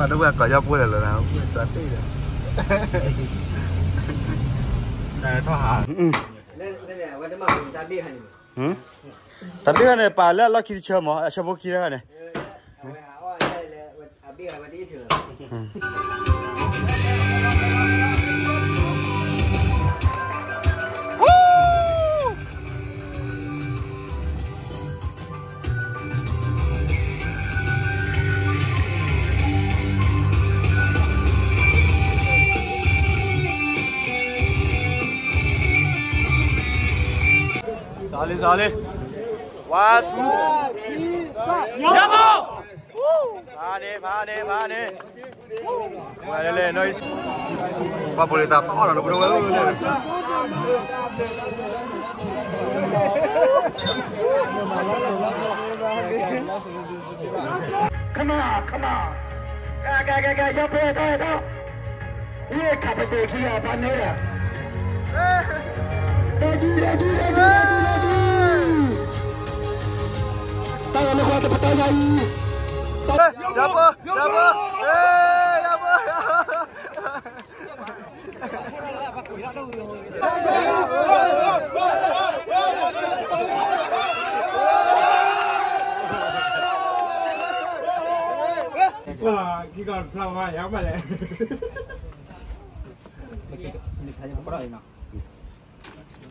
အဒိဝဲၢ်ကိးယီၢ်ဖိလဲၣ်လီၤ, တၢ်တ့ၢ်ဒီး တၢ်ဟး တၢ်ဘ့ၣ်ခါန့ၣ် ပာ်လၢအလီၢ်ခံတဆၢမး, အဆၢဖိခံတခါန့ၣ် စးလံ စးလံ one two three ဖးန့ၣ် ဖးန့ၣ် ဖးန့ၣ် ဝဲလဲၣ်လဲၣ် နီၢ်အံၤ ပှၤဖိလ့ၤသးခီၣ်နီၤ နပဒိဝဲလဲၣ် Come on, come on. ကဲ ကဲ ကဲ ကဲ ယီၢ်ဖိ ဟဲထီၣ် ဟဲထီၣ် ဝ့ၢ်ခးပတိၤထံလီၤ ဖးန့ၣ် တၢ်ကံ တၢ်ကံ တၢ်ကံ တၢ်ကံ တၢ်ကံ တၢ်လီၤလၢဃီတပတီၢ်ယါအံၤ ယီၢ်ဖိ ယီၢ်ဖိ ယီၢ်ဖိ ကီၢ်ဖျါဝါယါမးလဲၣ် လၢ လၢ December လၢ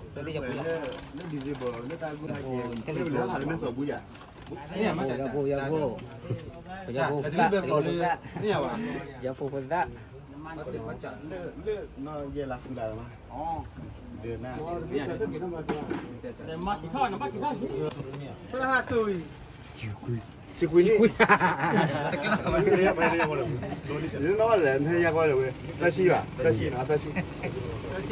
တၢ်ဂိၢ်တၢ်ဂီၤ လၢဟးလၢမဲၢ်စီၤဘူယၤ ယီၢ်ဖိ ယီၢ်ဖိ ယီၢ်ဖိ ယီၢ်ဖိ ဖိသၣ် လၢ လၢ နီၢ်ယဲၢ်လါဃုလါလၢမး ဒၢးနၢ် ဖျါဟးစူၤ ဆံကွံာ်နံၣ် နီၢ်လဲၣ် နဟဲယါကီးလဲၣ်ဝဲ သၢဆံဘၣ် သၢဆံနီၤ သၢဆံ သၢဆံလၢ ဆံကွံာ်လၢ ဟဲဖျါဂၤ ဟဲဖျါဂၤ ဆံတနံၣ်ဆံဒီး အတ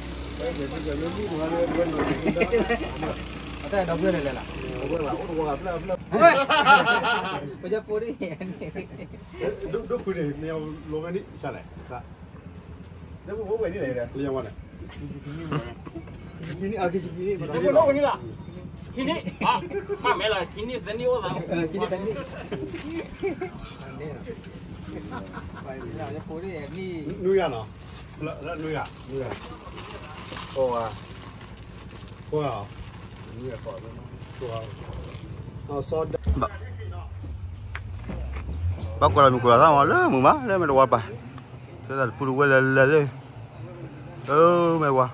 ၢ်ဒီပုၢ်ဝဲၢ်လဲၣ်လဲၣ်လီၤ ပယီၤဖိန့ၣ် ဒိၣ်ဒိၣ်ဖုန့ၣ် မ့ၢ်အီၤလိၤဝဲန့ၣ် စၢ်လဲၣ် လၢပဖိဝဲန့ၣ်လဲၣ် လၢယဝဲန့ၣ် ခံနံၣ် အခံဆံခံနံၣ် ခံနံၣ် မ့ၢ်လီၤ ခံနံၣ်သၢနံၣ်အိၣ်သး ခံနံၣ်သၢနံၣ် နွံဂၤနီၤ လၢနွံဂၤ နွံဂၤ ကိးဂၤ ကိးဂၤ နွံဂၤ ကိးဂၤ စီၤဒၢ ဘၣ်ကွၢ်လီၤမုၢ်ကွၢ်လီၤသးမး လၢမုၢ်မး လၢမဲာ်တဝါပၤ လၢတၢ်တပူၤတဝဲလၢလၢလၢ အၢ မဲာ်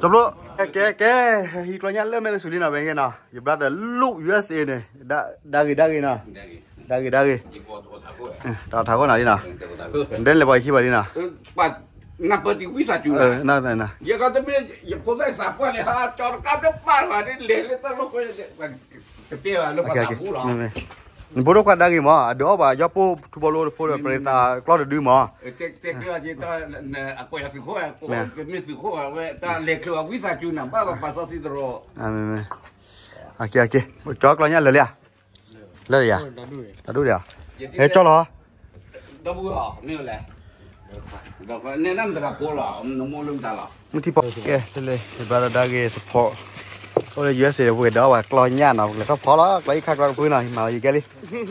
တဝါ တဘျီ ကဲ ကဲ ကဲ ဟံးကျီညၣ်လၢမဲာ်ကဆူးလံနီၤ ဝဲကဲနီၤ ယ brother လၢ ယူၢ်အ့းစ့န့ၣ် ဒၣ်ဂ့ၤ ဒၣ်ဂ့ၤနီၤ ဒၣ်ဂ့ၤ ဒၣ်ဂ့ၤ တၢ်ထးခိၣ်နၤလံနီၤ ဒဲလဲၤပှၤဟံးဘၣ်လံနီၤ နၢ်ပၢၢ်တံၢ်ဝံသးစူၤ နၢ်ပၢၢ် ယကီးတမ့ၢ် ယဖိသၣ်သးပှၢ်န့ၣ် ဟးကၠီတကးတပၢ်လီၤ ဒ်လဲၣ်လၢတၢ်လီၢ်ဃိ တပ့ၢ်ဘၣ်လၢပှၤသးပူၤလီၤ နဖိဒိၣ်ခွါဒၣ်ဂ့ၤမး အဒုးအီၣ်ဘၣ် ယီၢ်ပိၢ်ထူဘီလိတဖိဒီး ပရ့သးကျီၢ်တဒုမး အကွဲးသုးခိၣ် မ့ၢ်သုးခိၣ်ဝဲ တၢ်လဲၤချုးအဝံသးစူၤနၤ ဘၣ်ကပာ်စီဆှံတရီ ကဲ ကဲ ကၠီကျီညၣ်လၢာ်လံဧါ လၢာ်ယၤ တၢ်ဒူၣ်ဒံးဧါ ဟဲကၠီလီၤ ဒီပုၢ်ဝဲၢ် မ့ၢ်လီၤ မုၢ်ထံဖီကဲ တလဲၤ ယ brother ဒၣ်ဂ့ၤ support အိၣ်လၢ ယူၢ်အ့းစ့ ပကဒီးဝဲကျီညၣ်နီၤ ပကလဲၤထီၣ်ဖီလီၤ ကျီအံၤခါကျီကဖုနီၤ မၤလီၤယကဲလံ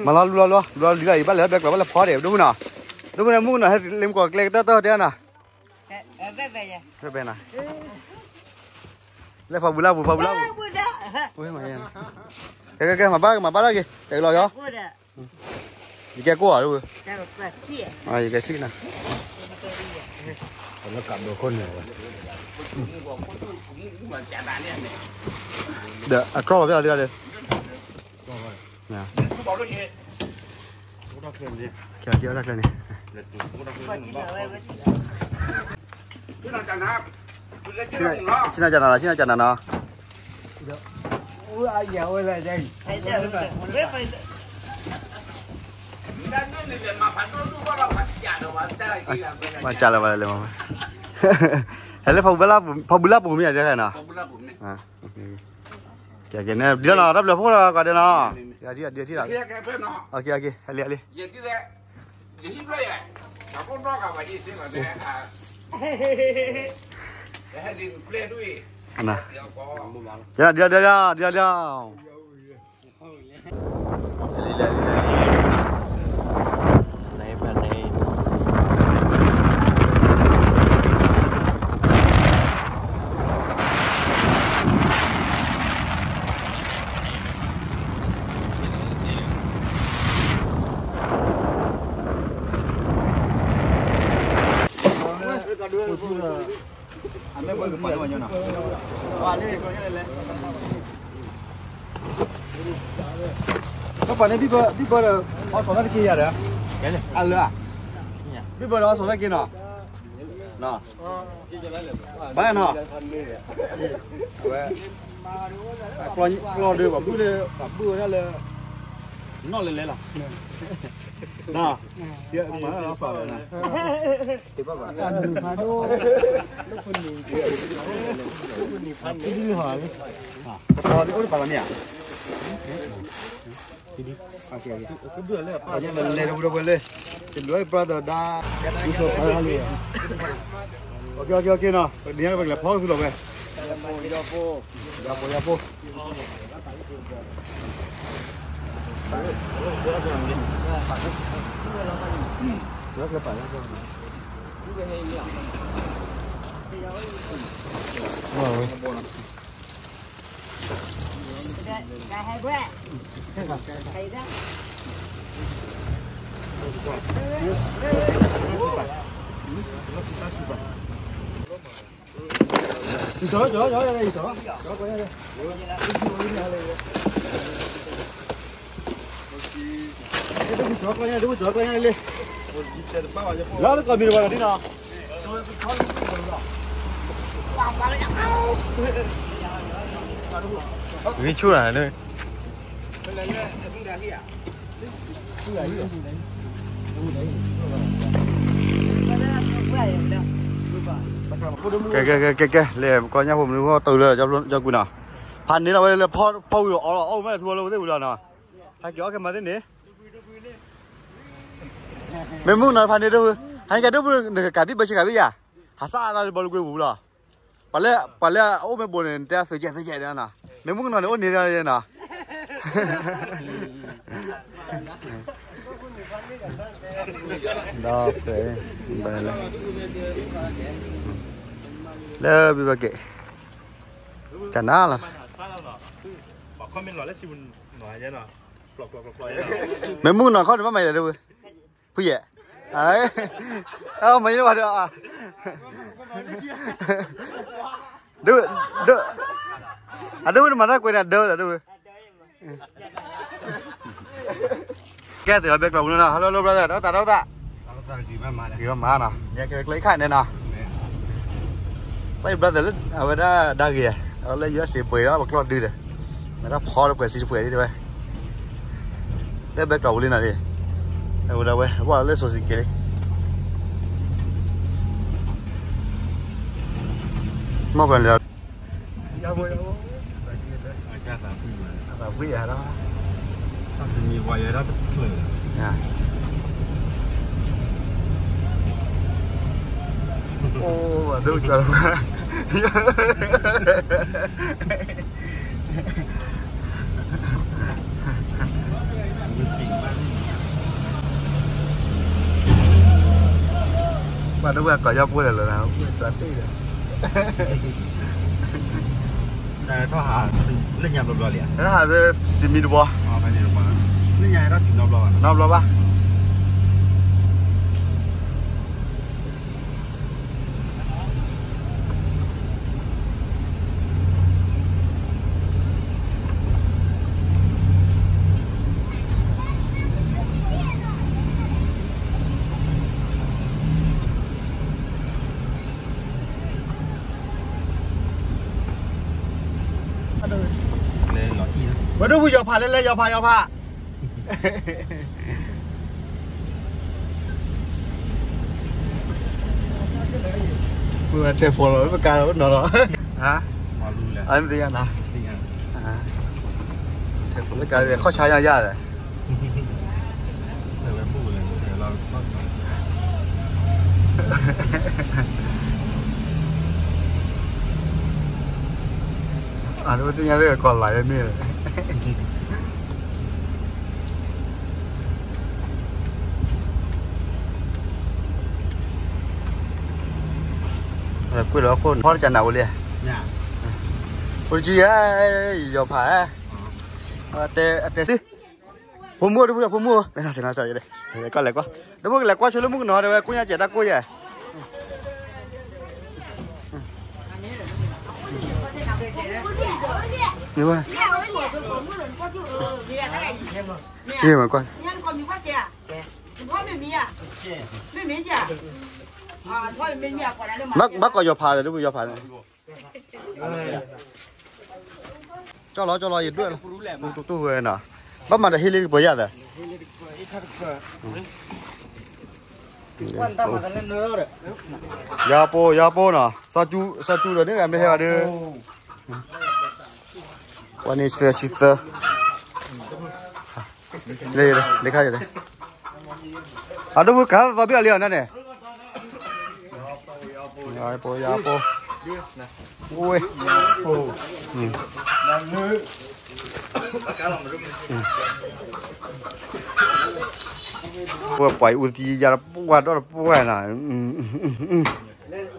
မၤလီၤလူလီၤလူလီၤလူလီၤ ယဘၣ်လဲၤဘဲကျီ ဘၣ်လဲၤဖီဒံး ဒိၣ်မုၢ်နီၤ ဒိၣ်မုၢ်န့ၣ် မုၢ်နီၤ ဟဲလ့မ့ၢ်ကီးကျဲကတၢၢ်တၢၢ်တဲနီၤ ဖဲဖဲနီၤ လၢဖးဘူလၢပူၤ ဖးဘူလၢပူၤ ကဲ ကဲ ကဲ မၤဘၣ် မၤဘၣ်ဒၣ်ဂ့ၤ ကဲလီၤယီၤ ယကဲကိၢ်ဧါ ယကဲချံၣ်နၤ လၢကးဘၢခိၣ်န့ၣ်ဝဲ ဒီးအကျီၢ်လီၤဖဲအီၤသ့ၣ်ဒီး ကဲ ကဲ အိၣ်တၢ်ကျဲန့ၣ် ဆ့ၣ်နီၤကနၤလီၤ ဆ့ၣ်နီၤကနၤနီၤ မၤကၢ်လၢၤဘၣ်လၢ ဟဲလၢ ဖးဘူလၢပူၤမ့ၢ်ဧါ တဲခဲနီၤ ကဲ ကဲ န့ၣ် ဒ်လီၤနီၤ တၢ်ဘျုးဖှိၣ်လီၤ ကီးဒဲးနီၤ ဒ်လီၤ ဟဲလံ ဟဲလံ ယဟံးဖျၢၣ်ယဲ တၢ်ဖိနီၢ်ဂၤဘၣ်ဟံးစ့ၢ်ကီး တဟဲဒ်ပျဲၢ်ဒ်အံၤ န ဒဒဒဒဒဒ ပှၤန့ၣ် ဘံၣ်ဘၢဒီး အီစီၣ်လၢတက့ၢ်ယၤဒီး အလၢာ်, ဘံၣ်ဘၢဒီးအီစီၣ်လၢတက့ၢ်နီၤ, ဘၣ်နီၤ, အဝဲ ကျီၢ်ဒုး ပှၤဘုၣ်လၢ ပှၤဘုၣ်ဝဲဒၣ်လၢ နီၣ်လဲၤလဲၤလီၤ, နီၤ, မၤလီၤစီၣ်လီၤနၤ, ပှၤအိၣ်တပၤလီၤန့ၣ်ဧါ, လဲၤတဝံၤဒီးဝဲလၢ brother ဒါ, နီၤ, ဒ်န့ၣ်ပကလဲၤဖီကသူလီၤဝဲ, ယၤဖိယၤဖိ လၢကီၢ်မံၤတဘၣ်ဒီးနီၤ, ဂံၢ်ဆူၣ်နၤ, ကဲ ကဲ ကဲ ကဲ လဲၤကီၢ်ညၣ်ဖိမနုၤဂီၢ်တုၤလၢ ကၠီကွံာ်နီၤ, ဖးန့ၢ်လီၤဝဲလၢဖီဝံၤဒီးအီလီၤ အီၣ်မ့ၢ်ထူလီၤလၢဝဲသ့ၣ်ဝံၤလီၤနီၤ, ဟဲက့ၤအီၣ်ကဲမၤသ့ၣ်န့ၣ်, မ့ၢ်မုၢ်နီၤဖးန့ၢ်ဒိၣ်ဖု, ဟဲက့ၤဒိၣ်ဖု နကကးဘံၣ်ဘၢဆ့ကၤဘံၣ်ယၤ, ဟးစးအါလီၤဘီလၢကွံာ်ပူၤလီၤ, ပှၤလၢ ပှၤလၢအအိၣ်မ့ၢ်ဘိန့ၣ် နတဲသုးကဲသုးကဲဒီးနီၤ, မ့ၢ်မုၢ်ကနီၤန့ၣ်အိၣ်န့ၢ်ဒၣ်နီၤ, ဒီး လၢဘံၣ်ဘၣ်က့ၤ ကနၤလီၤ, မ့ၢ်မုၢ်ကနီၤခီန့ၣ်ဘၣ်မၤယၤဒၣ်ဝဲ, ဖုယဲၢ်, မၤယၤဒၣ်ဝဲဒီး ဒၣ်, အဒၣ်ဝဲနမၤတၢ်ကွဲးန့ၣ် အဒၢသးဒၣ်ဝဲ, ကဲ တဘဲကျီၢ်ပူၤန့ၣ်နီၤ, hello hello brother ဒီးသးဒီးသး, ဂ့ၤမးနီၤ, ယကကျဲခါန့ၣ်နီၤ, ပှၤ brother လၢအဝဲဒၣ်ဒါဂ့ၤ, အဝဲလၢ ယူအက်စ်အေ ပှဲၤဒီးပကျီၢ်ဒုဒီး, မ့ၢ်ဒၣ်ဖီတပှဲၤစံတပှဲၤဒ်တဲဝဲ, လၢဘဲကျီၢ်ပူၤလံနီၤဒ်, အဝဲဒၣ်ဝဲ ဘၣ်လၢစိၤစံးက့ၤလံ, မ့ၢ်ကွၢ်လၢ အသးဖှံယၤဒီး, အိၣ်ဘၣ်ဒိၣ်ကၠီလီၤ, ဘၣ်ဒိၣ်ဝဲကီၢ်ယီၤပှဲၤလၢာ်လီၤ, ကျါတ့ၢ်ဒီး နထီၣ်ဟးလၢညါဘျီဘျီလံဧါ, နထီၣ်ဟးဖဲစံးမံတဘီ, လၢညါဟဲထီၣ်တုၤနီတဘျီဘၣ်, နီတဘျီဘၣ်. ပဒိၣ်ဖုယီၤဖးလဲၣ်လဲၣ် ယီၤဖး ယီၤဖး. ထဲဖိလီၤ ပကါလီၤ ပနီၤလီၤ. အသ့ၣ်ညါနီၤ. ထဲဖိလၢကါ ခီၣ်ဆါယါယါလဲၣ်. ဝဲဘူၣ်လဲၣ် တဲလီၤ ခီၣ်ဆါ. သ့ၣ်ညါလၢကီၢ်လၢ်ယဲမ့ၢ်လၢ ကွၢ်လီၤခိၣ်ဖီတကနၣ်အိၣ်လံ, အိၣ်တကံယဲ, ယီၤဖး, အတဲစ့, ဖိမုၣ်တဖုဖိမုၣ်, ကလဲၤကွၢ်, ဒီပုၢ်ကလဲၤကွၢ်ဆိလၢမုၣ်ကနီၤ တဲဝဲကိၣ်ညါစဲးတၢ်ကိၣ်ယဲ, မ့ၢ်ကွၢ်, ဘၣ်ကိးယီၤဖးဒီး ဒီပုၢ်ယီၤဖးန့ၣ် ကၠီလီၤ ကၠီလီၤ ယဒွဲၣ်လီၤ, တူၢ်တူၢ်ဝဲနီၤ, ဘၣ်မၤဒီးဟ့လ့တကပၤယၤသး, ယၤပိ, ယၤပိနီၤ, စီၤစူၤဒီးန့ၣ် မ့ၢ်ဟဲဘၣ်ဒီး, ပှၤန့ၣ်ဆံသၢ, လ့ခါ, အဒိၣ်ဖုကၤသီဘ့ၣ်အီၤလံအီၤန့ၣ်, ယၤပိ, ယၤပိ, ဝ့ၢ်, ပှၤအူ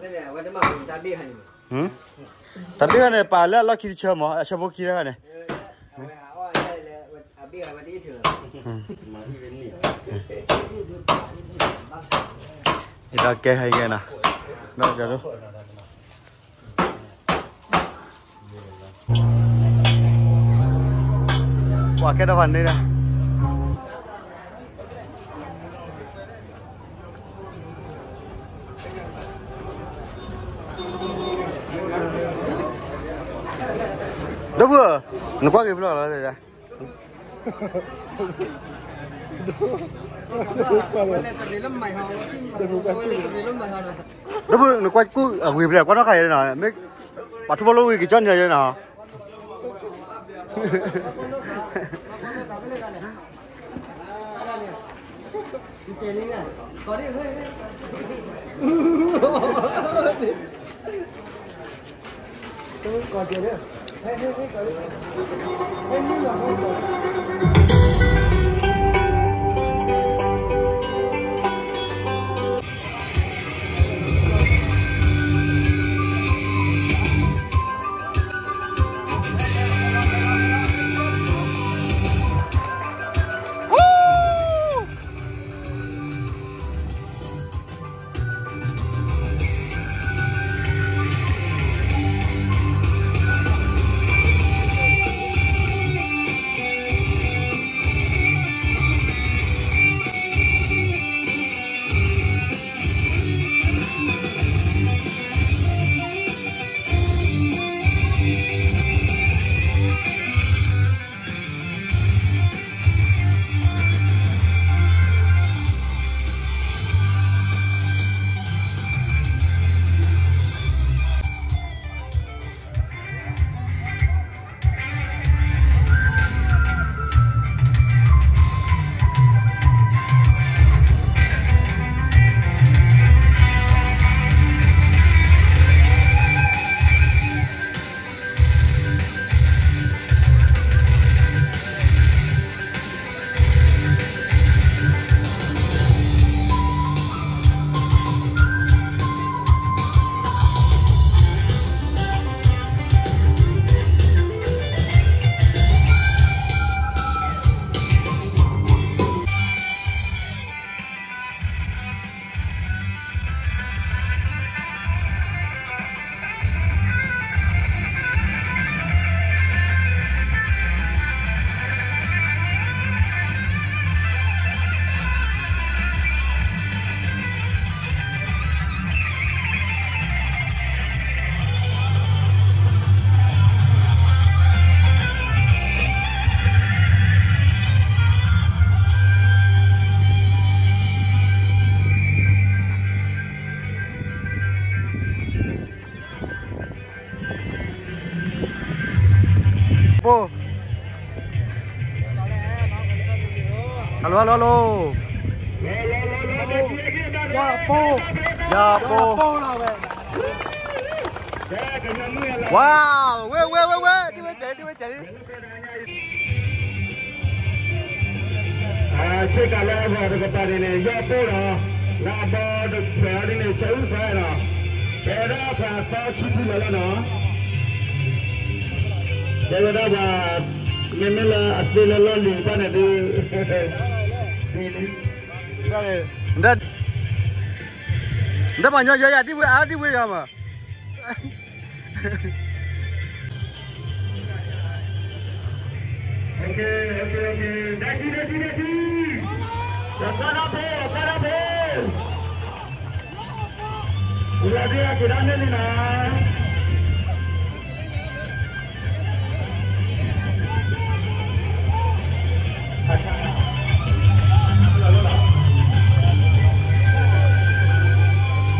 သံယၤတပှၢ်ဒီတပှၢ်နီၤ, တၢ်ဘ့ၣ်ခါန့ၣ် ပာ်လၢအလီၢ်ခံတဆၢမး အဆၢဖိခံတခါန့ၣ်, ဒီးကဲဟဲကဲနီၤ, ဒီးကဲဒိၣ်, ပှၤကဲထီၣ်ဖးန့ၣ်ဒီး ဒီပုၢ်, နကွၢ်က့ၤဖျီၣ်လီၤ, ဒီပုၢ် နကွၢ်ကူၣ်အဂ့ၤဖျဲၣ် ကွၢ်ထီၣ်ခါယဲနီၤ, မ့ၢ်ပှၤထူဘီလိဝံၤက့ၤကၠီန့ၣ်ယဲနီၤ. Hello, hello, hello. ယၤပိ, ယၤပိ, ယၤပိလီၤဝဲ. Wow, ဝ့ၢ် ဝ့ၢ် ဝ့ၢ် ဝ့ၢ်, ဒ်ဝဲ ဆဲးဒ်ဝဲဆဲးဒ် ဆ့ကၤလၢအဂီၢ်တကပၤန့ၣ်န့ၣ် ယီၢ်ပိၢ်ဒီး လၢအဘီတဖျၢၣ်အီၤဒ်န့ၣ် ဆဲးအူစဲးနီၤ, ကဲဝဲဒၣ်ပှၤသီဆူဖုလီၤလီၤနီၤ, ကဲဝဲဒၣ်ပှၤ မ့မ့ၢ်လၢအသ့လၢလီၢ်လံၤတၢ်န့ၣ်ဒုး နဒၣ်ပှၤညီယဲယၤဒ်ဝဲအါဒ်ဝဲယၤမး Okay, okay, okay. ဒၣ်ထံ, ဒၣ်ထံ, ဒၣ်ထံ. ပကွၢ်ဒၣ်ဖိ, ပကွၢ်ဒၣ်ဖိ. ပှၤဒုးအက့ၤဒၣ်န့ၣ်လံနီၤ.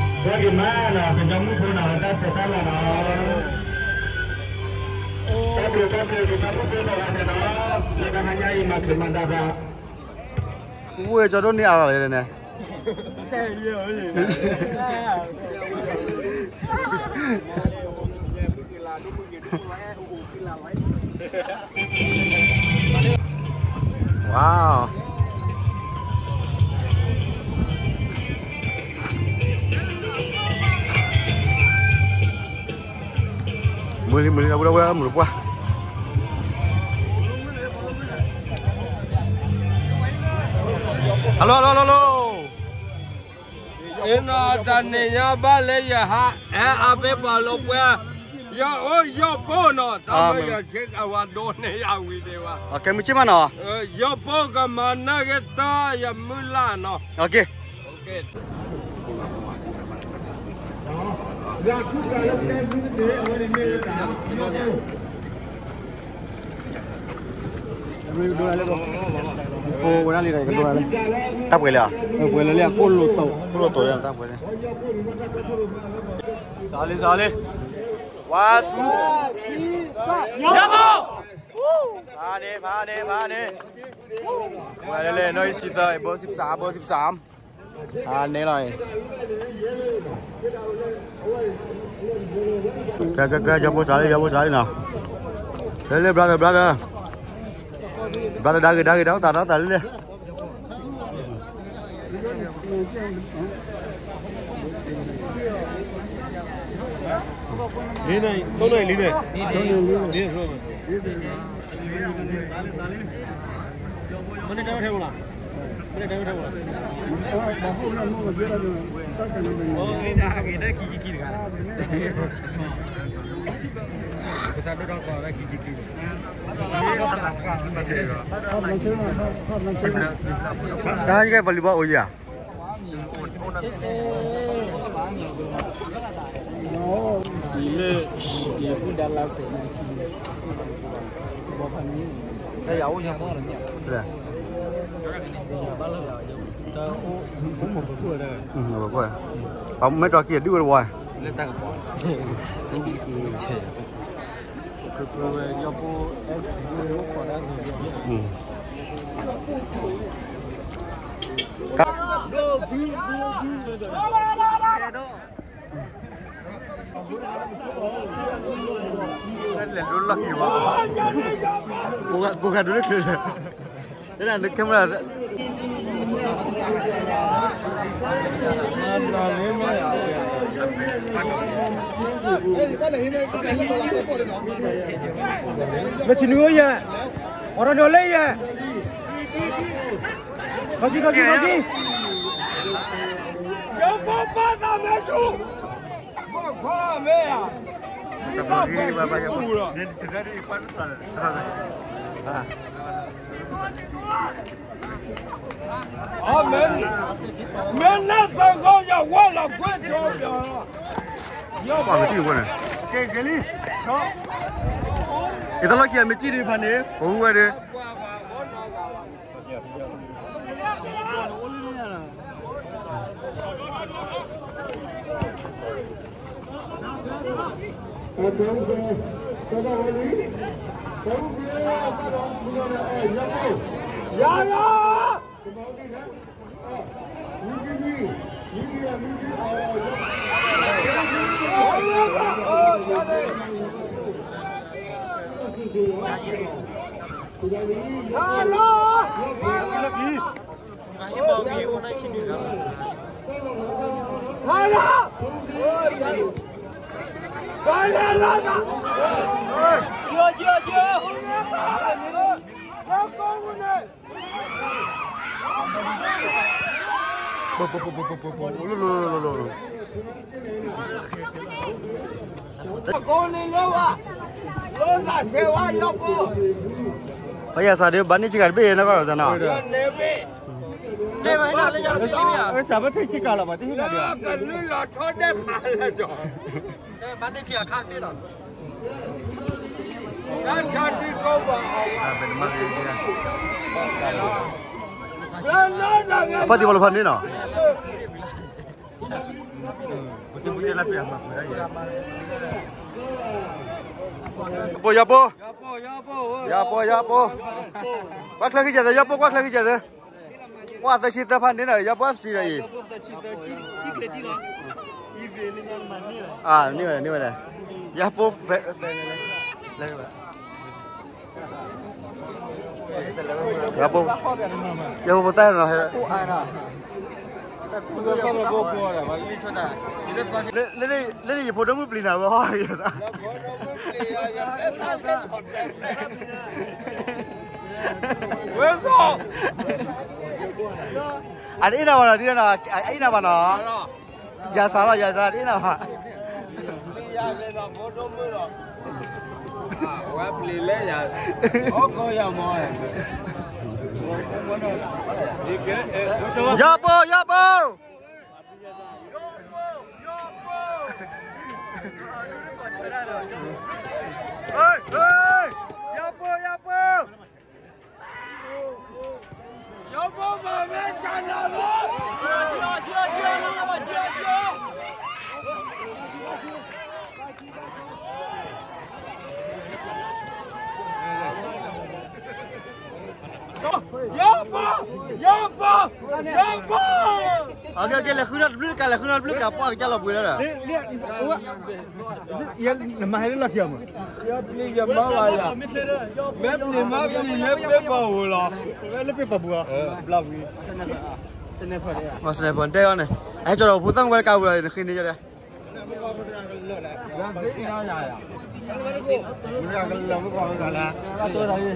ပှၤက့ၤမးနီၤ, ကညီမုၢ်ဖိနီၤ, တၢ်ဆဲးတၢ်လၤနီၤ. တၢ်ဘျုးတၢ်ဘျုး ကညီမုၢ်ဖိနီၤဂၤန့ၣ်နီၤ, လၢတဟါညါအံၤ မၤချုးမၤဒၣ်ဘၣ်. ဝဲၢ်ကၠီဒိၣ်န့ၢ်အါဘၣ်လဲၣ်န့ၣ် Wow. မုၢ်လံ မုၢ်လံ ဒီပုၢ်ဒီဝဲၢ် မုၢ်တပှၢ် Hello, hello, hello, hello. အ့နီၤတၢ်န့ၣ်ညါဘၣ်လၢယဟး အဲအါဘ့ၣ်ပှၤလီၤပှဲၤ ယအိၣ်ယီၢ်ပိၢ်နီၤ တၢ်မ့ၢ်ယဆ့ကၤဝဲဒိးန့ၢ်ယၤဝံၤဒံးဘၣ် ကဲမုၢ်ဆ့ၣ်မးနီၤ ယီၢ်ပိၢ်ကမၤနၢၤက့ၤတၢ်ယမုၢ်လၢ်နီၤ တၢ်ပှဲၤလၢၤဧါ ပှဲၤလၢၤလံ အကိၣ်လိာ်တိာ် ကိၣ်လိာ်တိာ်လၢတၢ်ပှဲၤလၢ စးလံ စးလံ one, two, ဖးန့ၣ် ဖးန့ၣ် ဖးန့ၣ် ဝဲလဲၣ်လဲၣ် နီၢ်အံၣ်စံသၢ ဘိစံးစၢ် ဘိစံးစၢ် ဖးန့ၣ်လီၤ ကဲ ကဲ ကဲ ယီၢ်ဖိစးလံ ယီၢ်ဖိစးလံနီၤ လၢလၢ brother brother brother ဒါဂ့ၤ ဒါဂ့ၤ ဒါအိၣ်သး ဒါအိၣ်သးလၢလၢ လေးနာရီ သုံးနာရီ လေးနာရီ လေးနာရီ မနေ့ကထဲဘူးလား မနေ့ကထဲဘူးလား ကစၢ်ဒိၣ်ထီၣ်ကီးဝဲခံဆံခံတဂၤ တၢ်ဟဲကဲပှၤလုၢ်ဘၣ်အိၣ်ယၤ လၢ လၢ ပှၤမ့ၢ်တြီက့ၤဒုးဝဲတဝီ လၢတၢ်ကပီၤ လဲၤဒိလီၢ်ခံဘၣ် ကိးဂၤဒိလၢချၢ တဒၣ်နကဲမရ မ့ၢ်ဆံနွံအိၣ်ယဲၢ် အိၣ်ထီၣ်ဒိးလၢယဲၢ် ခီကံ ခီကံ ခီကံ ယိၤဘိဘၣ်သးမဲဆူ ဘၣ်ခွါမ့ၢ်ဧါ ဘၣ်ခွါပူၤလီၤ အမ့ၢ် မ့ၢ်နသးဂီၢ်ယဝဲလီၤကွဲးကၠီပျီလီၤ ပှၤကထံၣ်ဝဲန့ၣ် ယတလီၢ်ခံအမ့ၢ်ကံၣ်ဒံးဖးန့ၣ် ပဟူဝဲဒၣ် ယၤယၤ Thank you. ပယၤစးဒုး ဘၣ်န့ၢ်ဆံကၤတဘ့ၣ်နကီၢ်ဒီးသနီၤ, စးဘၣ်ထံၣ်ဆံကၤလီၤဘၣ်တဟ့ၣ်နၤဒံး, ဘၣ်န့ၢ်ဆံကၤခါတဘ့ၣ်လီၤ. ဖါတံၢ်ဘီလီၤဖါန့ၣ်နီၤ, ယပိ ယပိ ယပိ ယပိ, ကွၢ်ချၢခံကဲးသ့ ယပိ ကွၢ်ချၢခံကဲးသ့, ကွၢ်သၢဆံသၢဖါန့ၣ်နီၤ ယပိ အစံးဒီးအံၤ, န့ၢ်ဝဲန့ၣ် န့ၢ်ဝဲန့ၣ်, ယပိ ဖဲ ဖဲန့ၣ် ယပိ ယပိ တၢ်နီၤ, လၢ လၢ လၢယဖိဒိၣ်မုၣ်ပျံၤနၤဝဲဟီ, အတအ့ၣ်နၤဘၣ်နီၤ ဒ်နီၤ, ယၤစးလီၤ ယၤစးတအ့ၣ်နၤဘၣ်, ယပိ ယပိ ယပိ ယပိ ယပိ ယပိ ယပိ, လဲၤဃုနီတဘျုးတကး လဲၤဃုနီတဘျုးတကး ပှၢ်ကစၢ်လီၤဘှံးလီၤဒီး နမၤဟဲလၢလီၢ်ခံအီၤမး, ယပျံၤယမါဘၣ်ယၤ, မ့ၢ်ပျံၤမါပျံၤလၢပ့ၢ်ပီၤဧိၤလီၤ, လၢပ့ၢ်ပီၤပူၤအီၤ, ဘျီဝံၤ, စနဲဖီန့ၣ်, အဟဲကၠီဒီးဖိသၣ်မုၣ်ဝဲတကးဝံၤဒီး နဃ့န့ၢ်ကၠီဒီး ယဘၣ်ဘၣ်န့ၣ် ယဘၣ်ဘၣ်န့ၣ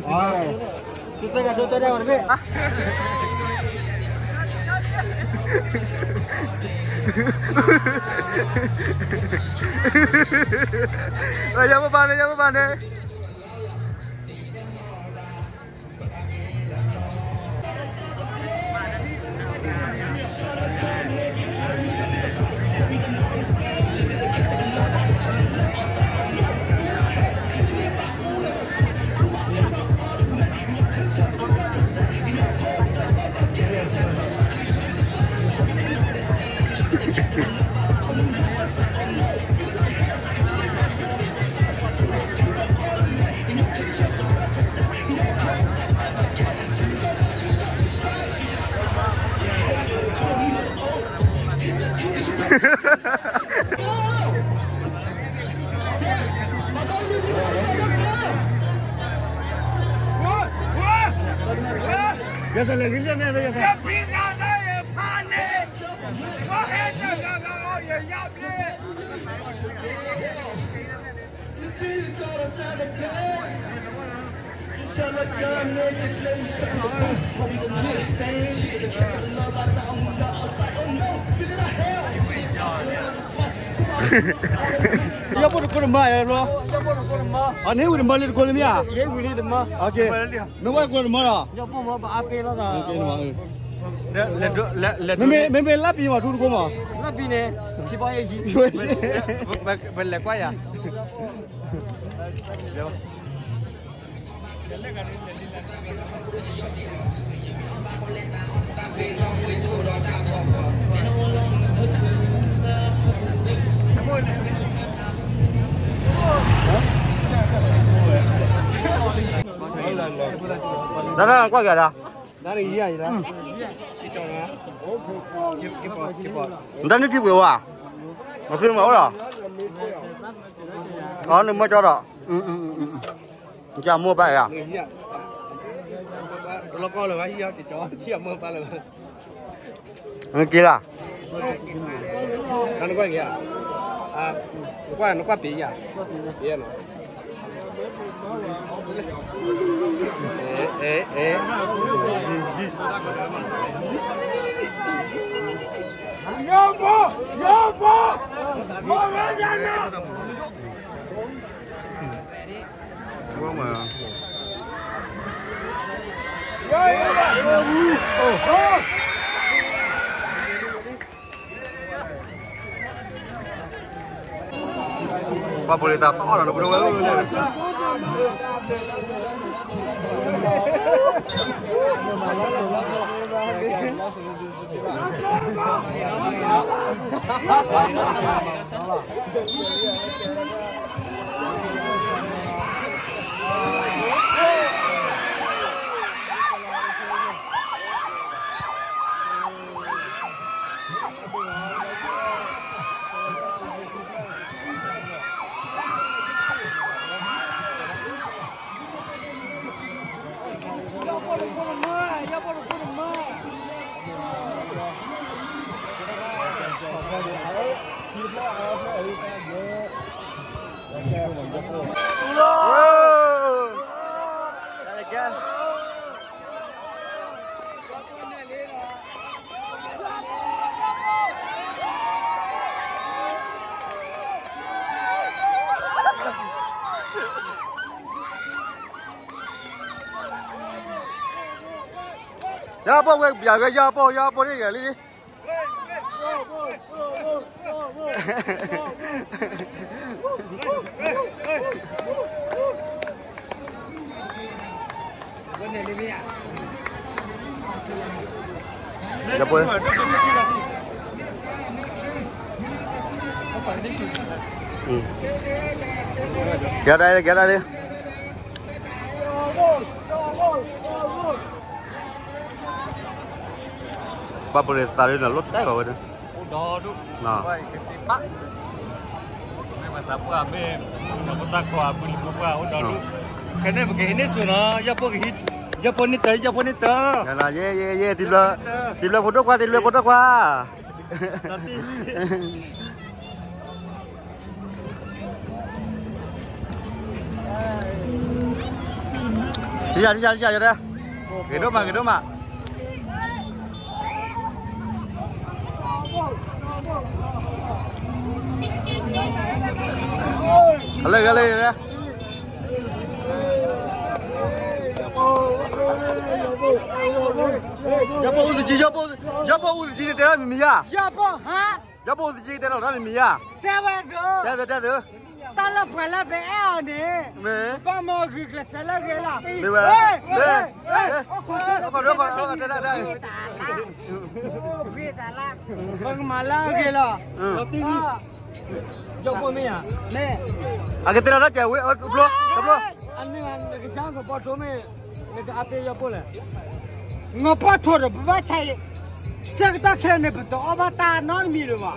်, ယပိၢ်တကိးတမါယလီၤ, အန့ၣ်ဝံၤတမါလံတကိးလံမ့ၢ်ဧါ, မ့ၢ်ဝဲကိးတမါလီၤ, မ့မ့ၢ်လၢပံၤမး ထူတကိးမး, လၢပံၤန့ၣ်, ပလဲၤကွၢ်ယၤ တၢ်ကွၢ်ကဒါ, နတၢ်နုၢ်ထံပှ့ၤဝဲ, မၤဃုမၤအိၣ်ဒီး, အီနမၢကၠီဒီး, ကမိၢ်ဘၣ်ယၤ, က့ၤလၢ, နကွၢ်ပ့ၤယၤ, ပ့ၤနီၤ, ပှၤဖိလ့ၤသးတီလီၤ နပဒိဝဲ, ယၤပိၢ်ဝဲ ယၤဂဲၤ ယၤပိၢ် ယၤပိၢ်န့ၣ်ယၤလံလံ ယၤပိၢ်, ကဲဒၣ်လံ ကဲဒၣ်လံ ပှၤဖိလ့ၤသးဒ်န့ၣ် လိၣ်တဲဘၣ်ဝဲဒၣ်, အိၣ်ဒီဒူၣ်, မ့ၢ်ပှၤသးပှၢ်မ့ၢ်, ပှၤသးခီအပူၤလံၤဖိပှၢ်အိၣ်ဒီဒူၣ်, ခဲန့ၣ်ပကဟံးန့ၢ်စိၤနီၤ, ယီၢ်ဖိကဟံး, ယီၢ်ဖိန့ၢ်တၢ်, ယီၢ်ဖိန့ၢ်တၢ်, ယဲ ယဲ ယဲ တံၤဘျၢ, တံၤဘျၢဖိဒိၣ်ခွါ, တံၤဘျၢဖိဒိၣ်ခွါ ထံၣ်ယၤ ထံၣ်ယၤ ထံၣ်ယၤ ယတဲ, ဂ့ၤဒိၣ်မး ဂ့ၤဒိၣ်မး, ဟဲလၢ ဟဲလၢ ယတဲ, ယီၢ်ဖိအူသကံ, ယီၢ်ဖိအူသကံန့ၣ် တဲဒၣ်မံၤမံၤယါ, ယီၢ်ဖိအူသကံတဲလီၤတၢ်မံၤမံၤယါ, တဲဝဲ, တဲသု တဲသု, တၢ်လၢပှၤလၢပအဲၣ်အီၤန့ၣ်, မ့ၢ်, ဘၣ်မၤဂုာ်ကျဲးစၢးလၢအဂ့ၤလီၤ, မ့ၢ်ဝဲ, မ့ၢ်, ပကမၤလၢအဂ့ၤလီၤ, ယီၢ်ဖိမ့ၢ်ဧါ, မ့ၢ်, အကတဲလီၤတၢ်ကဲဝဲ, တဘျီ, တဘျီ, အန့ၣ်နကစၢ်ကဘီဒိမ့ၢ်, နကအါတဲယီၢ်ဖိလဲၣ်, နဘီထိၣ်ဒီးပဘၣ်ဆါအံၤ, ဆၢကတီၢ်ခဲအံၤန့ၣ် ပတအီၣ်ဘၣ်တၢ်နီတမံၤလၢၤဘၣ်,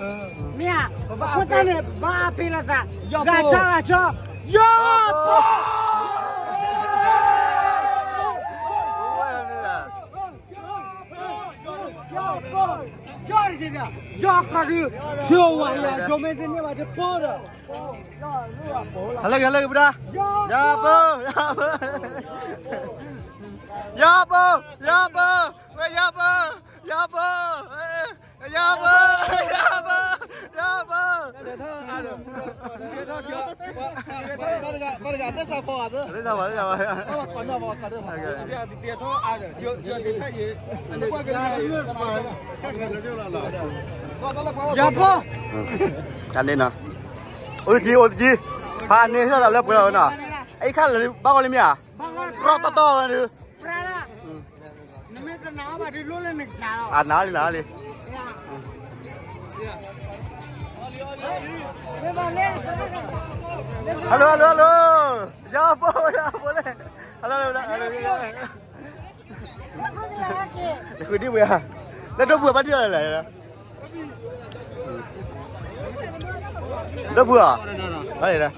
မ့ၢ်ဧါ, အဃိသတးန့ၣ် ပဘၣ်အါဖဲလီၤသး, ဂၤဆါဂၤဆါ, ယီၢ်ဖိ ယီၢ်တက့ၤဒီး, ယီၢ်ဃီဒုး, ယီၢ်ဝဲယၤ ယီၢ်မ့ၢ်တန့ၢ်ဘၣ်တပီဒီး, ဟဲလၢဂ့ၤ ဟဲလၢဂ့ၤ ပဒါ, ယီၢ်ပၢ, ယီၢ်ပၢ, ယီၢ်ပၢ, ယီၢ်ပၢ, ဝဲယီၢ်ပၢ, ယီၢ်ပၢ, ယီၢ်ပၢ, ယီၢ်ပၢ, ယီၢ်ပၢ ယီၢ်ဖိ, တၢ်န့ၣ်နီၤ, အိၣ်တကံ အိၣ်တကံ, ဖးန့ၢ်ဟီၣ်သးလၢပှဲၤလီၤနီၤ, အံၤခါလၢဘၣ်ဂီၤလံမ့ၢ်ဧါ, တြီတီတီဝဲဒုး, နမ့ၢ်တနာ်အီၤဘၣ်ဒုးလိၣ်လၢနကစၢ်လီၤ, အနာ်လံ နာ်လံ. Hello, hello, hello. ယီၢ်ဖိ, ယီၢ်ဖိလဲၣ်. Hello, hello, hello. နဃုဒံးဝဲဧါ, လၢဒိၣ်ပူၤဘၣ်ထံၣ်လီၤလဲၣ်, ဒိၣ်ပူၤဧါ, ဘၣ်လဲၣ်, န့ၣ်လံ.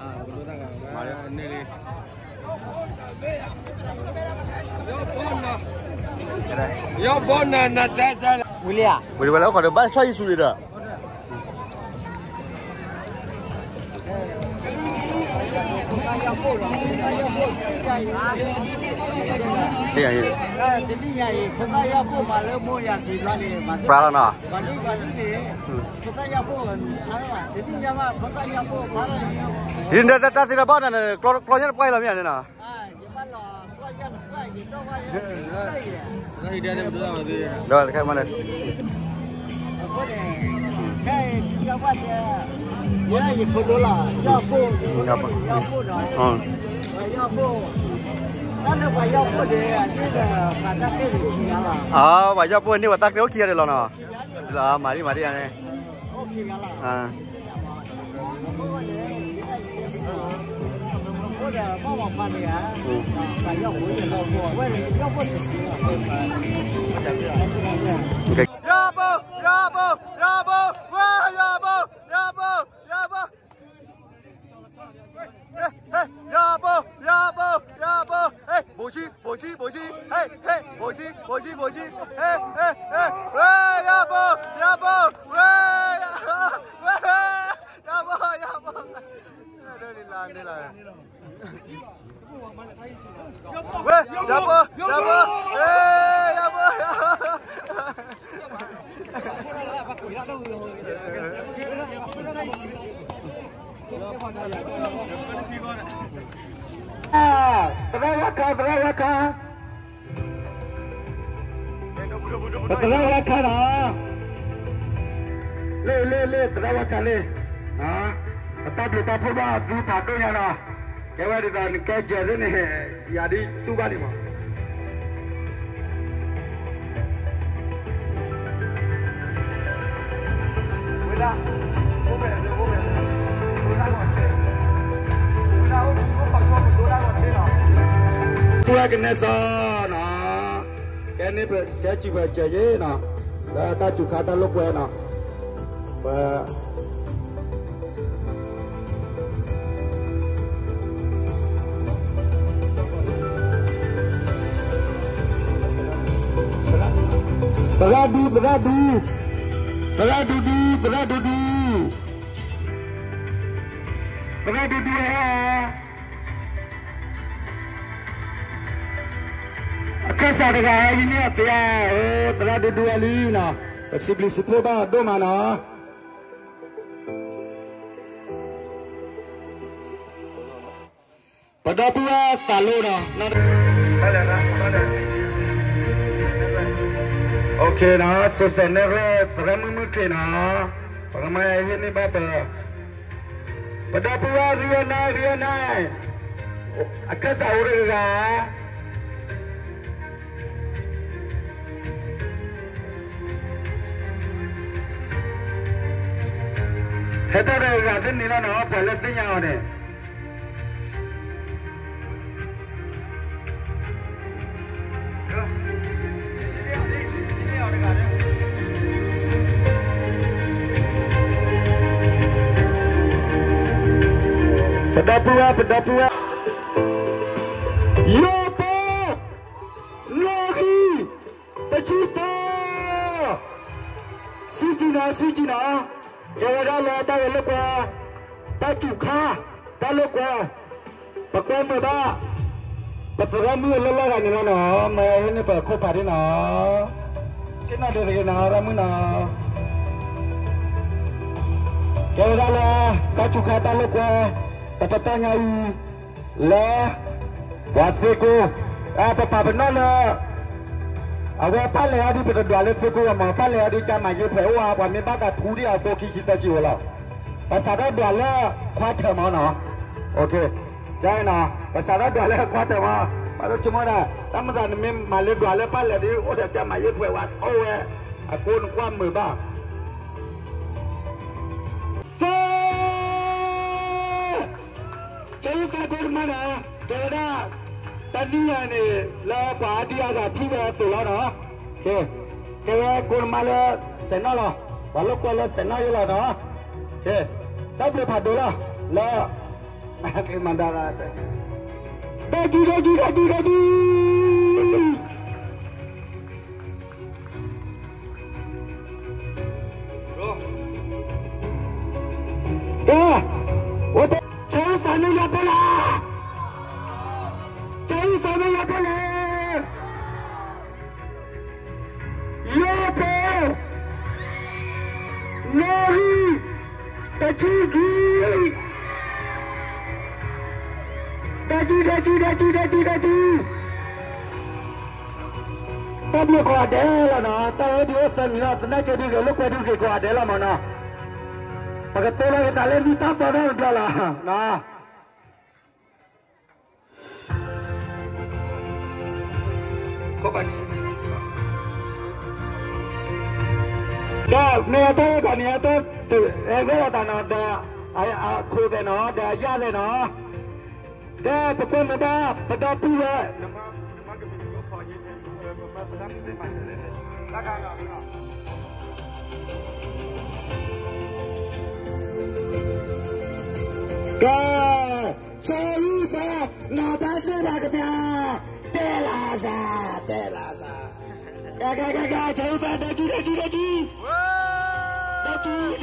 ယီၢ်ဘိနၤနၤတၢ်တၢ်လၢ ဝံၤလံဧါ, ဝံၤလံဝဲလၢခီဒီး ဘၣ်ဆီၣ်ယ့ၣ်ၡူးလံဒီး တနံၤညါအံၤ ဖိသၣ်ယီၢ်ဘိမၤလၢမိၢ်ယၤသံဘျီန့ၣ် ပှၤလီၤနီၤ, ဖိသၣ်ယီၢ်ဘိ, တနံၤညါမး ဖိသၣ်ယီၢ်ဘိမၤလၢ, ဒ်တၢ်သ့တၢ်ဘၣ်နၤန့ၣ် ကျီညါတပှၢ်အံၤလီၤမ့ၢ်ဧါန့ၣ်နီၤ, ဒီးတခါမးန့ၣ် အၢ ပှၤယီၢ်ဘိန့ၢ်ပှၤတၢ်ကျဲအိၣ်ခံဂၤဒီးလီၤနီၤ, လီၤ မၤဒံမၤဒံန့ၣ်, ယီၢ်ဘိ, ယီၢ်ဘိ, ယီၢ်ဘိ, ဝဲယီၢ်ဘိ, ယီၢ်ဘိ, ယီၢ်ဘိ, ယီၢ်ဘိ, ယီၢ်ဘိ, ယီၢ်ဘိ, ယီၢ်ဘိ, ဟဲ ဘိၣ်ဆံ, ဘိၣ်ဆံ, ဘိၣ်ဆံ, ဟဲ ဟဲ ဘိၣ်ဆံ, ဘိၣ်ဆံ, ဘိၣ်ဆံ, ဟဲ ဟဲ ဟဲ ဝဲယီၢ်ဘိ, ယီၢ်ဘိ, ဝဲ ဝဲ ယီၢ်ဘိ, ယီၢ်ဘိ, ဒ်လီၤ ဒ်လီၤ ဝဲ ယီၢ်ဘိ, ယီၢ်ဘိ, ဟဲ ယီၢ်ဘိ, ယီၢ်ဘိ, သရၣ်ဝါခါ, သရၣ်ဝါခါ, ပသရၣ်ဝါခါနီၤ, လ့ၣ်လ့ၣ်လ့ၣ် သရၣ်ဝါခါလ့ၣ်, ပတၢ်ဘျုးတၢ်ဖှိၣ်ဘၣ်သုဖးဒိၣ်ညါနီၤ, ကဲဝဲဒ်သိးနကဲစၢၤသ့ၣ်န့ၣ် ယၤဒ်တူၢ်ဘၣ်ဒံးမး တူၢ်ဝဲကနဲစီနီၤ, ကဲန့ၣ် ကဲစံးပှဲၤစၢၤယ့ၣ်နီၤ, လၢတၢ်စူၤခါတၢ်လိာ်ကွဲနီၤ, ပ သရၣ်ဒူ သရၣ်ဒူ, သရၣ်ဒူဒူ, သရၣ်ဒူဒူ, သရၣ်ဒူဒူဧၢ, အခၢၣ်စးတဂၤ ယန့ၢ်အသ့ဧါ, သရၣ်ဒူဒူအလံနီၤ, ပစံးဘျုးစံးဖှိၣ်ဘၣ်ဒိၣ်မးနီၤ. ပဒီပုၢ်ဝဲၢ်သးလိနီၤ, အိၣ်ခ့နီၤ, စိၤစိၤန့ၣ်ရ့ၣ် သရၣ်မုၣ်မုၣ်ချ့နီၤ, ပကမၤဟ့ၣ်န့ၢ်ဘၣ်ပ ပဒီပုၢ်ဝဲၢ် ရံအနါ ရံအနါ, အခၢၣ်စးအိၣ်တဂၤဂၤ ဟဲထီၣ်ဒီးဂၤသ့ၣ်န့ၣ်လီၤနီၤ, ပှၤလၢသ့ၣ်ညါအီၤန့ၣ် ပဒီပုၢ်ဝဲၢ် ပဒီပုၢ်ဝဲၢ်, ယီၢ်ဘိ, လီၢ်ဂံၢ်, တဆံသီ, စူၢ်ကံနီၤ စူၢ်ကံနီၤ, ကဲဝဲဒၣ်လၢတၢ်ဂဲၤလိာ်ကွဲ, တၢ်စူၤခါ, တၢ်လိာ်ကွဲ, ပကွဲမုာ်ဘၣ် ပသရၣ်မုၣ်အလီၢ်လီၢ်ဂၤန့ၣ်လီၤနီၤ, မ့ၢ်ဟဲန့ၢ်ပခိၣ်ဖးဒ်နီၤ, ဆ့ၣ်နီၤဒ်တဂ့ၤနီၤ ရၣ်မုၣ်နီၤ, ကဲဝဲဒၣ်လၢ တၢ်စူၤခါတၢ်လိာ်ကွဲ, တပတီၢ်ညါအံၤ လၢ ပှၤသ့ကိး, ပပာ်ပနီၣ်လၢ အဝဲပၢ်လဲၤအီၤဒုး ပတဒွးလၢသ့ကိးဝဲမး, ပၢ်လဲၤအီၤဒုး ကမၤယ့ၢ်ဖှဲးအိၣ်ဧါ, ပှၤမ့ၢ်ဘၣ်သးထူဒံးအကိးခံဆံသၢဆံဝဲလီၤ, ပစးထီၣ်ဒွးလၢခွါထၢၣ်မးနီၤ, ကဲနီၤ, ပစးထီၣ်ဒွးလၢခွါထၢၣ်မး, ပှၤလၢဆိကမိၣ်ဒၣ် တၢ်မၤသးနမ့ၢ်မၤလၢဒွးလၢပၢ်လဲၤဒုး အိၣ်ဒီးကမၤယ့ၢ်ဖှဲးဝဲအိၣ်ဝဲ, အကိးနကွၢ်မုာ်ဘၣ် သၢ ကဲယသးကိးတမးနီၤ, ကဲဝဲဒၣ် တနံၣ်အံၤန့ၣ် လၢပှၤအါဒံအါဂၤထံၣ်ဝဲအသိးလီၤနီၤ, ကဲဝဲကိးတမးလၢ စဲးနီၣ်လီၤ, ပှၤလိာ်ကွဲလၢစဲးနီၣ်ယလီၤနီၤ, ကဲ တၢ်ဘျုးဖးဒိၣ်လီၤ လၢ မၤဒၣ် တၢ်ကံၣ် တၢ်ကံၣ် တၢ်ကံၣ် တၢ်ကံၣ် အိၣ်တ့ၢ်, ဆၢအုၣ်သးမ့ၢ်ယၤဖဲလဲၣ်, ဆၢအုၣ်သးမ့ၢ်ယၤဖဲလဲၣ်, ယဲၢ်ပၢၢ်, နၣ်ရံၣ်, တဆံခွံ, တဆံ, တဆံ, တဆံ, တဆံ, တဆံ. တၢ်ဘျုးကိးဂၤဒဲးလီၤနီၤ, တၢ်အၢဒုးအိၣ်သၢမံၤလီၤ, သနာ်က့ဒုးဂ့ၤလိာ်ကွဲဒုးဂ့ၤကိးဂၤဒဲးလီၤမၢ်နီၤ, ပကတိၤလီၤက့ၤသးလၢနံၣ်တၢ်သီတၢ်တဘျီလီၤနီၤ. ဒီးမ့ၢ်အတၢ်ဂ့ၢ်ကီးန့ၣ် အတၢ်အဲၣ်ဝဲအသးနီၤ, ဒီးအခိၣ်သဲးနီၤ, ဒီးအယၢ်သဲးနီၤ, ဒီးပကွဲမုာ်ဘၣ်ပဒီပုၢ်ဝဲၢ် ကဲ, ဆၢအုၣ်သး, နဘၣ်သ့ၣ်ဘၣ်ကမျၢၢ်, တဲလၢစး, တဲလၢစး, ကဲ ကဲ ကဲ ကဲ, ဆၢအုၣ်သး, တဆံ, တဆံ, တဆံ, တဆံ, တဆံ, တဆ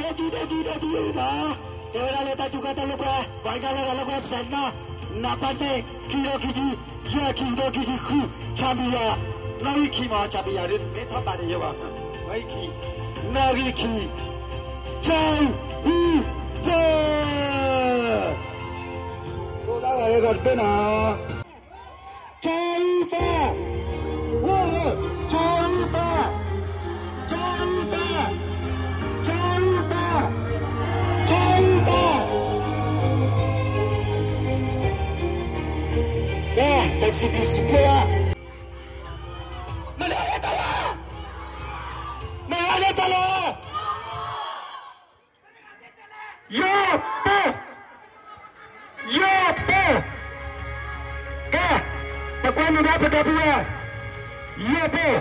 ံ, တဆံ, တဲဝဲဒၣ်လၢတၢ်စူၤခါတၢ်လိာ်ကွဲ, ပှၤကညီလၢတၢ်လိာ်ကွဲ စဲးနီၣ်, နဘၣ်သ့ၣ်, ခံဒီခံဆံ, ယဲၢ်ခံ ဒီခံဆံဃု, ဆၣ်ဘံၣ်ယၣ်, နီၣ်ဂံၢ်ခံမး, ဆၣ်ဘံၣ်ယၣ်ဒ်မ့ၢ်ထီၣ်ဘးန့ၣ်ယဲဘၣ်, နီၣ်ဂံၢ်ခံ, နီၣ်ဂံၢ်ခံ, ဆၢအုၣ်သး ကိးဒၣ်ဝဲဂီၤတဘ့ၣ်နီၤ, ဆၢအုၣ်သး, ဆၢအုၣ်သး, ဆၢအုၣ်သး, ဆၢအုၣ်သး, ဆၢအုၣ်သး, ကဲ, ပစံးဘျုးစံးဖှိၣ်ဘၣ်, မ့ၢ်လၢတၢ်လီၤ, မ့ၢ်လၢတၢ်လီၤ ယီၤပၢၢ်, ယီၤပၢၢ်, ကဲ, ပကွဲမုာ်ဘၣ်ပဒီပုၢ်ဝဲၢ်, ယီၤပၢၢ်,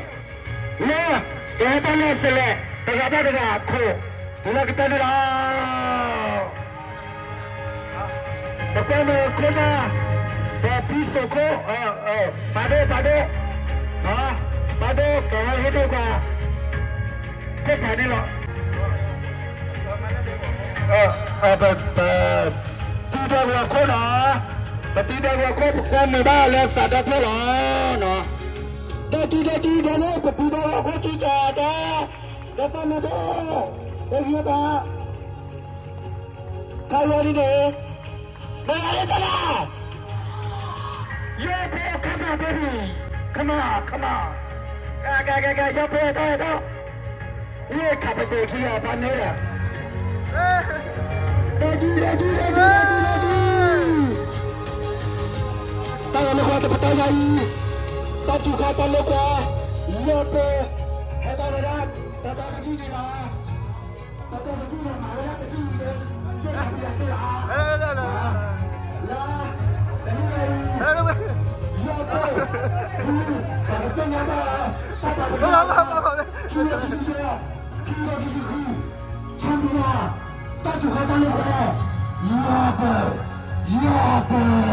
လၢ, ကဟဲတၢ်လၢအစလဲၣ်, တဂၤဘၣ်တဂၤအခိၣ်, တုၤလၢကတၢၢ်န့ၣ်လီၤ. ပကွဲမုာ်ခိၣ်နၢ်, ပဖံစိးခိၣ်, ပာ်ဒိၣ်, ပာ်ဒိၣ်, ပာ်ဒိၣ်, ကဟဲဟ့ၣ်ဒိၣ်ပှၤ, ခိၣ်ဖးန့ၣ်လီၤ. ပ, ပတံၤဒီးဂီၤခိၣ်နီၤ, ပတံၤဒီးဂီၤခိၣ် ပကွဲမုာ်ဘၣ်လၢသးဒီဖျၢၣ်လီၤ. ဒီးတံၤဒီးတံၤဒီးလၢပတံၤဒီးဂီၤခိၣ် ကံကၢ်တဲ, ဒီးသးမ့ၢ်ဘၣ်, တဂ့ၤဘၣ်, ခါလီၤဒ်န့ၣ်, မ့ၢ်အလၢတၢ်လီၤ, ယီၤပၢၢ်, come on baby, come on, come on, ကဲ ကဲ ကဲ ကဲ ယီၤပၢၢ် ဟဲထီၣ် ဟဲထီၣ် ဝ့ၢ်ခးပဒိၣ်ထံလီၤ ပှၤမ့ၢ်, ဒီးတံၤ ဒီးတံၤ ဒီးတံၤ ဒီးတံၤ ဒီးတံၤ, တၢ်ဂီၤလိာ်ကွဲတပတီၢ်ညါအံၤ, တၢ်စူၤခါတၢ်လိာ်ကွဲ, ယီၤပၢၢ်, ဟဲထီၣ်ဝဲဒၣ်, တတီၤတဒုန့ၣ်လီၤ, တတီၤတဒုန့ၣ်မၤဝဲဒၣ်တဒုအံၤန့ၣ်, ယဲၢ်ခီပယၤသ့ၣ်လီၤ, လၢ, တနံၤညါအံၤ, ယီၤပၢၢ်, ပှၤကသ့ၣ်ညါဘၣ်, တၢ်ပာ်ပနီၣ်, ခံဒီးတဆံ, ခံဒီးတဆံဃု, ဆၣ်ဘံၣ်ယၣ်, တၢ်စူၤခါတၢ်လိာ်ကွဲ, ယီၤပၢၢ်, ယီၤပၢၢ်,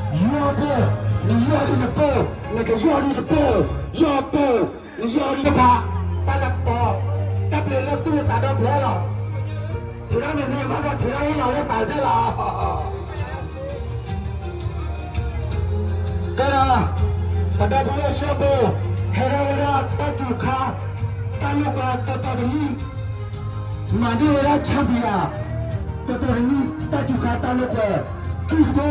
ယီၤပၢၢ်, နယီၤဒုးနပၢၢ်, နကယီၤဒုးတပၢၢ်, ယီၤပၢၢ်, နယီၤဒုးတပၢၢ်, တၢ်လၢပတီၢ်, တၢ်ဘျုးလၢသူၣ်လၢသးဒီဖျၢၣ်လီၤ, ထုးထီၣ်န့ၣ်မ့ၢ်ဘၣ်ဒီး ထုးထီၣ်လၢသးလၢသးဘျၢလီၤ. ကဲဒီး, ပဒီပုၢ်ဝဲၢ်ဆၢဖိ, ဟဲထီၣ်ဝဲဒၣ်တၢ်စူၤခါ, တၢ်လိာ်ကွဲတတီၤတနံၤ, မၤန့ၢ်ဝဲဒၣ်ဆၣ်ဘံၣ်ယၣ်, တတီၤတနံၤ တၢ်စူၤခါတၢ်လိာ်ကွဲ, ခံကထိ, ခံ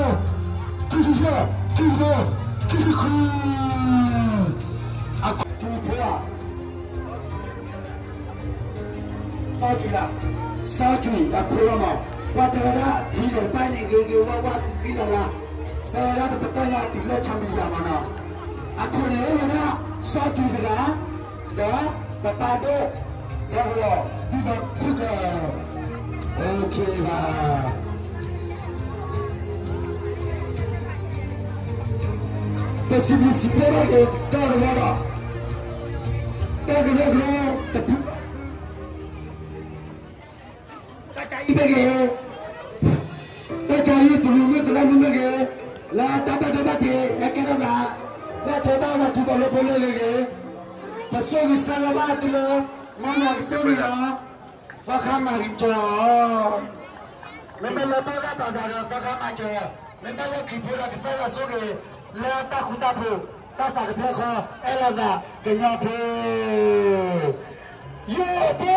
ဆံယဲၢ်, ခံကထိ, ခံဆံဃု, အခိၣ်ဖိဧါ စီၤကွံာ်လၢ, စီၤကွံာ်အခိၣ်လီၤမး, ပှၤတဲဝဲဒၣ် ထံလၢၤတဖၣ်န့ၣ် ဂ့ၤဂ့ၤဝါဝါဃံဃံလၤလၤ, စံးဝဲဒၣ်တပတီၢ်ညါတုၤလၢဆၣ်ဘံၣ်ယၣ်မးနီၤ, အခိၣ်န့ၣ်အိၣ်ဝဲဒၣ် စီၤကွံာ်တဂၤ, ဒီးပပၢ်ဒိၣ်, ဒီးလီၤ, ဒ်သိးဖုၣ်ကီး, အိၣ်ခ့ဘၣ် ပစံးဘျုးစံးဖှိၣ်ဘၣ်က့ၤ တၢ်တဝီဒီး, တၢ်ကရၢကရိတဖု, တၢ်ဆါဟံၣ်မ့ၢ်ဂ့ၤ, တၢ်ဆါဟံၣ်သရူးမုၣ်သရၣ်မုၣ်မ့ၢ်ဂ့ၤ, လၢတၢ်ဘၣ်ဒိဘၣ်ထံး ဟဲကဲထီၣ်သး, ကွၢ်ထီဘၣ်ဝဲထံဘီလိဖိလၢဂ့ၤဂ့ၤ, ပဆိၣ်ဂ့ၤဆၢလၢဘၣ်သုလၢ, မၤနၢၤကဆိၣ်ဂ့ၤလီၤ. သီခါမၤကစၢၤ, မ့မ့ၢ်လၢဘၣ်လၢတၢ်ဒၣ်ဒီးသီခါမၤစၢၤ, မ့မ့ၢ်လၢခရံာ်ဖိဒီးကစၢ်ယွၤဆိၣ်ဂ့ၤ, လၢတၢ်ဃူတၢ်ဖိး, တၢ်သးတဖျၢၣ်ဃီ, အဲၣ်လိာ်သးကညီဖိ, ယိၤဖိ,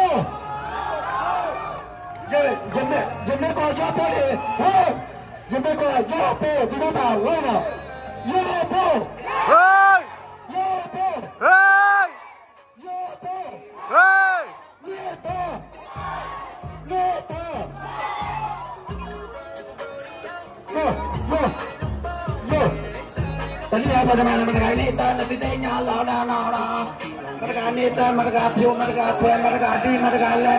ယမ့ၢ်ကီၢ်ယိၤဖိန့ၣ်, ယမ့ၢ်ကီၢ်ယိၤဖိ သုဘၣ်သးဝဲဒီး, ယိၤဖိ, ယိၤဖိ, ယိၤဖိ, န့ၢ်တၢ်, န့ၢ်တၢ်, တလံၤဟဲပှၤတမၤန့ၣ် မတဂၤန့ၢ်တၢ် နသုတဟ့ၣ်ညါလီၤနၤနီၤ, မတဂၤန့ၢ်တၢ် မတဂၤဖျိ မတဂၤထွဲ မတဂၤဒံ မတဂၤလဲ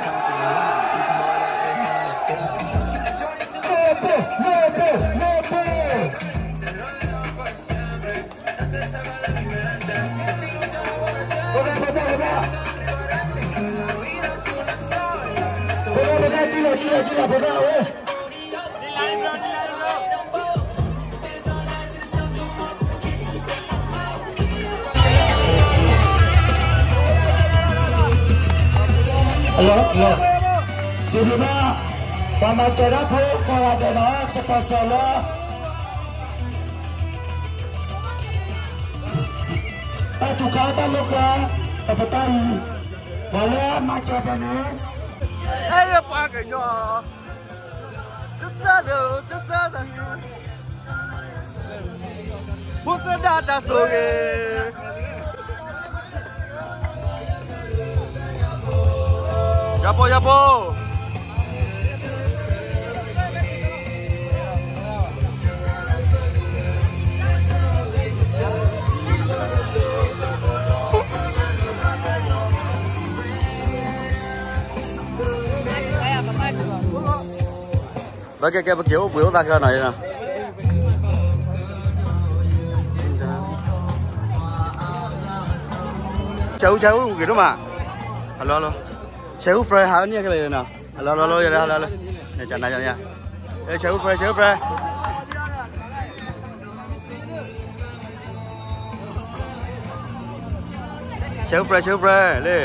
ၣ်, စံးဘျုးဘၣ် ပှၤမၤစၢၤတၢ်ဖိကိးဂၤဒဲးနီၤ support လၢ တၢ်ထုကဖၣ်တၢ်လိာ်ကွဲ တပတၢ်အံၤ ပှၤလၢမၤစၢၤဒဲးန့ၣ် အဲၣ်ယပှၤကညီ တစၢ်ဒီးတစၢ်သး ဖိသၣ်ဒၣ်တၢ်ဆိၣ်ဂ့ၤ ယၤပိၢ် ယၤပိၢ် ဘၣ်ကဲကဲ ပက့ၤအိၣ်ဘှံးအိၣ်သါခဲအံၤနီၤ, ဆဲးအူ ဆဲးအူ ဂ့ၤဒိၣ်မး, ဟလၢ ဆဲးအူ friend ဟးလၢန့ၣ်ခဲလၢာ်နီၤ, ဟလၢ ဟလၢ ဟလၢ ဆဲးအူ friend ဆဲးအူ friend ဆဲးအူ friend ဆဲးအူ friend လၢ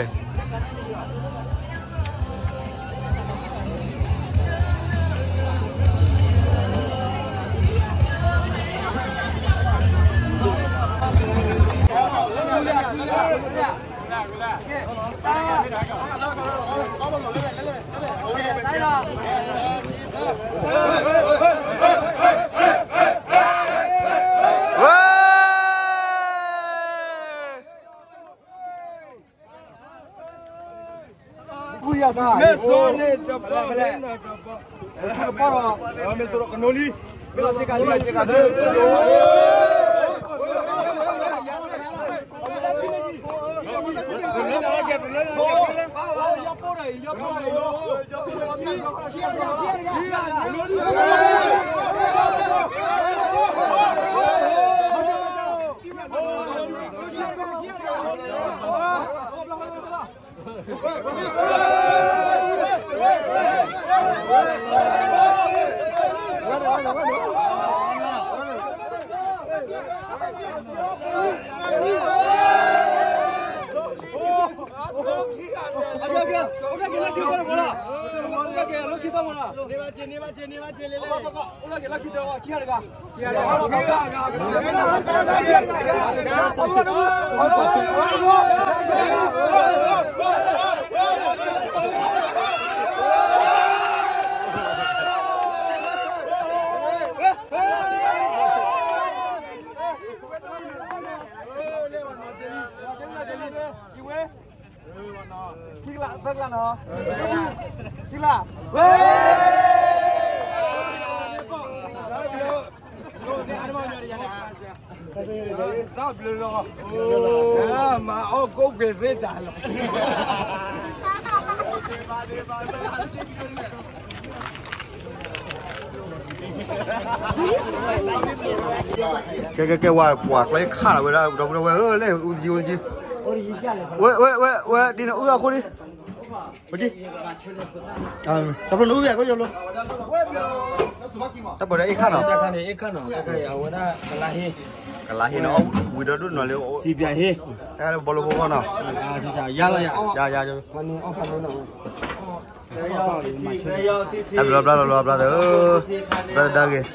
မ့ၢ်သိန့ၣ်တပီၢ် မ့ၢ်သိဒီးကနိလံ, မ့ၢ်လီၤဆ့ကၤလံ. ခံကလး သၢကလးနီၤ, ခံကလး, ဝဲ တၢ်ဘျုးလီၤ, မၤအီၣ်ကိးကွဲးသ့တၢ်လီၤ. ကဲ ကဲ ကဲ ဝဲ ပှၤကျဲခါလီၤဝဲဒၣ် ဒီပုၢ်ဒီဝဲၢ်ဧၢ လၢ အူတယံၤ အူတယံၤ, ဝဲ ဝဲ ဝဲ ဝဲ ဒ်န့ၣ်အူအခိၣ်ဒံး, အူတယံၤ, တၢ်ဖျိနအူဝဲ အခိၣ်ယိလီၤ, တၢ်ပၢၢ်ဒီးအ့ၣ်ခါနီၤ, တၢ်ခါန့ၣ် အ့ၣ်ခါနီၤ, တၢ်ခါအံၤ အဝဲဒၣ်ကလါဟ့ ကလါဟ့ၣ်န့ၣ် အီၣ်ဝံၤဒီးဒိၣ်နီၤလၢ စံးပၠးဟ့ၣ် တၢ်ဘီလိဖိဂီၢ်နီၤ ယါလီၤယါ ယါယါ တၢ်ဘျီဘျီလီၤဘျီဘျီသၢ ဘျီသဒါဂ့ၤ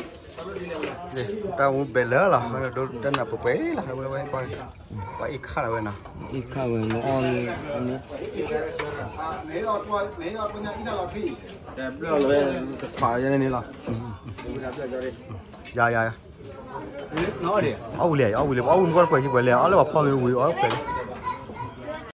တၢ်မူဘဲးလၢလီၤ တၢ်နၢ်ပှဲၤပှဲၤလီၤ ဝဲဝဲကွၢ် ပှၤအ့ၣ်ခၣ်လီၤဝဲနီၤ အ့ၣ်ခၣ်ဝဲလီၤအီၣ် တခွးယဲန့ၣ်လီၤ ယါယါ အီၣ်ဝံၤလံ အီၣ်ဝံၤလံ ပှၤအီၣ်ဝံၤမ့ၢ်ကွၢ်တပှဲၤခံပှဲၤလဲၣ် အီၣ်လၢပှၤဖီၣ်ဂ့ၤဝံၤအီၣ်တပှဲၤလၢ